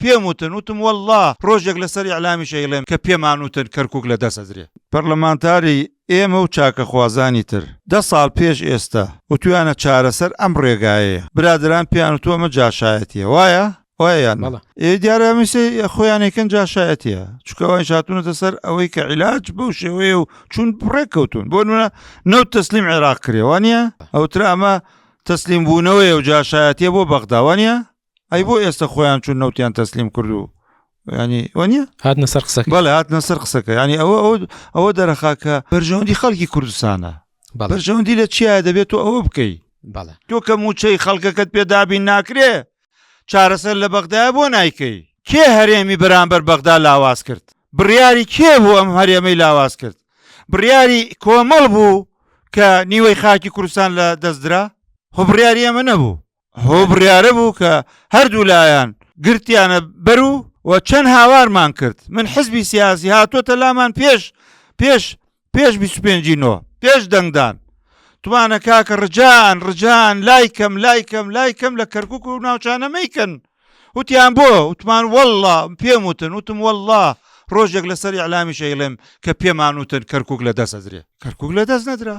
پێم وتن وتم واللە ڕۆژێک لەسەر ئیعلامیش ئەیڵێم کە پێمان وتن کەرکوک لە دەست ئەدرێ. پەرلەمانتاری ئێمە و چاکەخوازانی تر دە ساڵ پێش ئێستا وتویانە چارەسەر ئەم ڕێگایەیە برادەران پێیان وتوە ئەمە جاشایەتیە وایە؟ وایە یان نا؟ ئێ دیارە ئەمیسە خۆیان ئەیکەن جاشایەتیە چونکە ئەوانیش هاتوونەتە سەر ئەوەی کە عیلاج بەو شێوەیە و چون ڕێککەوتون بۆ نمونە نەوت تەسلیم عێراق کرێ وانە ئەوترا ئەمە تەسلیم بوونەوەیە و جاشایەتیە بۆ بەغدا وانە ئەی بۆ ئێستا خۆیان چون نەوتیان تەسلیم کرد و ینی وانە هاتنە سەر قسەکە بەڵێ هاتنە سەر قسەکە ینی ئەوە ئەوە ئەوە دەرەخا کە بەرژەوەندی خەڵکی کوردستانە بەرژەوەندی لە چیایە دەبێت تۆ ئەوە بکەی تۆ کە موچەی خەڵکەکەت پێدابین ناکرێ چارەسەر لە بەغدایە بۆ نایکەی کێ هەرێمی بەرامبەر بەغدا لاواز کرد بڕیاری کێ بوو ئەم هەرێمەی لاواز کرد بڕیاری کۆمەڵ بوو کە نیوەی خاکی کوردستان لە دەستدرا خۆ بڕیاری ئەمە نەبوو هۆ بڕیارە بوو کە هەردوو لایەن گرتیانە بەر و و چەند هاوارمان کرد من حزبی سیاسی هاتۆتە لامان پێش پێش پێش 25 نۆ پێش دەنگدان توانە کاکە ڕجان ڕجان لای کەم لای کەم لای کەم لە کەرکک و ناوچانە مەیکەن وتیان بۆ وتمان والله پێم وتن وتم والله ڕۆژێک لەسەر ئیعلامی شەیڵێم کە پێمان وتن کەرکک لە دەست ئەدرێ کەرکک لە دەست نەدرا.